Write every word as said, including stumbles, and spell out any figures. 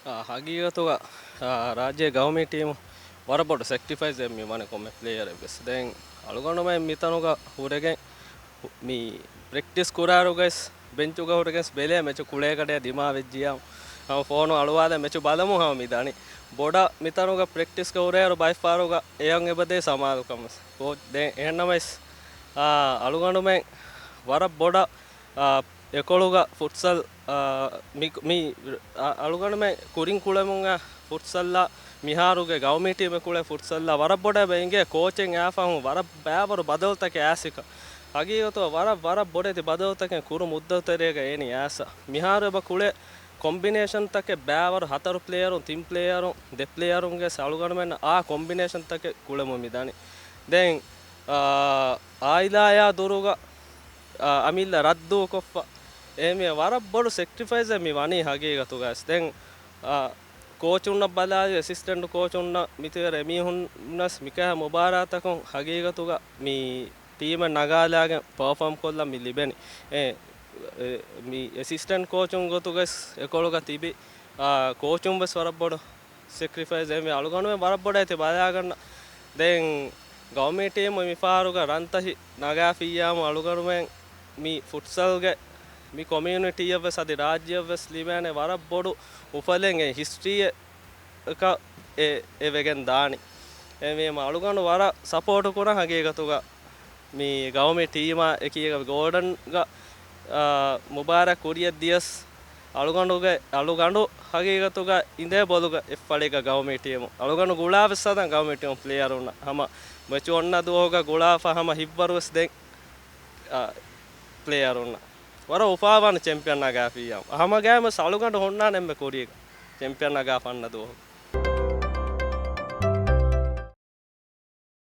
އާ، ހަގީގަތުގަ، އާ، ރާއްޖޭ ގައުމީ ޓީމު ވަރަށް ބޮޑު ސެކްރިފައިސް މި ވަނެ ކޮންމެ ޕްލޭޔަރެއް ވެސް. ދެން އަޅުގަނޑުމެން މިތަނުގަ ހުރެގެން މި ޕްރެކްޓިސް ކުރާރުގައިސް ބެންޗުގަ ހުރެގެންސް ބެލޭ މެޗު ކުޅޭގަޑިއަށް ދިމާވެއްޖިޔާ، ހަމަ ފޯނު އަޅުވާލެ މެޗު ބަލަމު ހަމަ މި ދަނީ. ބޮޑަށް މިތަނުގަ ޕްރެކްޓިސްގަ ހުރޭއިރު ބައެއްފަހަރުގަ އެޔަން އެބަދޭ ސަމާލުކަން ވެސް. ކޯޗް ދެން އެހެންނަމަވެސް، އާ، އަޅުގަނޑުމެން ވަރަށް ބޮޑަށް، އާ، އެކޮޅުގަ ފުޓްސަލް، އާ، މި، މި، އަ-، އަޅުގަނޑުމެން ކުރިން ކުޅެމުން އަ، ފުޓްސަލްއާ މިހާރުގެ ގައުމީ ޓީމެއް ކުޅޭ ފުޓްސަލްއާ ވަރަށް ބޮޑަށް އެބަ އިނގޭ ކޯޗެއް އާފަހުން ވަރަށް ބައިވަރު ބަދަލުތަކެއް އާސިކަ. ހަގީގަތު ވަރަށް، ވަރަށް ބޮޑެތި ބަދަލުތަކެއް ކުރު މުއްދަތު ތެރޭގަ އޭނި އާސަ. މިހާރު އެބަ ކުޅޭ ކޮމްބިނޭޝަންތަކެއް ބައިވަރު ހަތަރު ޕްލޭޔަރުން، ތިން ޕްލޭޔަރުން، ދެ ޕްލޭޔަރުންގެ އަޅުގަނޑުމެން އާ ކޮމްބިނޭޝަންތަކެއް ކުޅެމުން މި ދަނީ. ދެން، އާ، އާއިލާޔާ ދުރުގަ، އާ، އަމިއްލަ ރައްދޫކޮށްފަ. އެހެންވެ ވަރަށް ބޮޑު ސެކްރިފައިސްއެއް މި ވަނީ ހަގީގަތުގައިސް. ދެން، އާ، ކޯޗުންނަށް ބަލާލި އެސިސްޓެންޓް ކޯޗުންނަށް މިތިވެރ އެމީހުންނަސް މިކަހަ މުބާރާތަކުން ހަގީގަތުގަ މި ޓީމެއް ނަގާލާގެން ޕަރފޯމް ކޮށްލަން މި ލިބެނީ. އެ، އެ، މި އެސިސްޓެންޓް ކޯޗުން ގޮތުގައިސް އެކޮޅުގަ ތިބި، އާ، ކޯޗުން ވެސް ވަރަށް ބޮޑު ސެކްރިފައިސް އެހެންވެ އަޅުގަނޑުމެން ވަރަށް ބޮޑަށް ތި ބަލާގަންނަ. ދެން ގައުމީ ޓީމު މިފަހަރުގަ ރަންތަށި ނަގާފިއްޔާމު އަޅުގަނޑުމެން މި ފުޓްސަލްގެ މި ކޮމިއުނިޓީއަށް ވެސް އަދި ރާއްޖެއަށް ވެސް ލިބޭނެ ވަރަށް ބޮޑު އުފަލެއް އެ ހިސްޓްރީއަކަށް އެ، އެ ވެގެން ދާނީ. އެހެންވީމަ އަޅުގަނޑު ވަރަށް ސަޕޯޓު ކުރަން ހަގީގަތުގަ މި ގައުމީ ޓީމާ އެކީގަ ގޯޑަންގަ، އާ، މުބާރާތް ކުރިޔަށް ދިޔަސް އަޅުގަނޑުގެ، އަޅުގަނޑު ހަގީގަތުގަ އިނދޭ ބޮލުގަ އެއްފަޅިގަ ގައުމީ ޓީމު. އަޅުގަނޑު ގުޅާ ވެސް ހަދަން ގައުމީ ޓީމު ޕްލޭޔަރުންނަށް ހަމަ މެޗު އޮންނަ ދުވަހުގަ ގުޅާފަ ހަމަ ހިތްވަރު ވެސް ދެން، އާ، ޕްލޭޔަރުންނަށް. ވަރަށް އުފާވާނެ ޗެމްޕިއަން ނަގާފިއްޔާ. ހަމަ ގައިމުވެސް އަޅުގަނޑު ހުންނާނެ އެންމެ ކުރީގަ ޗެމްޕިއަން ނަގާފަ އަންނަ ދުވަހު.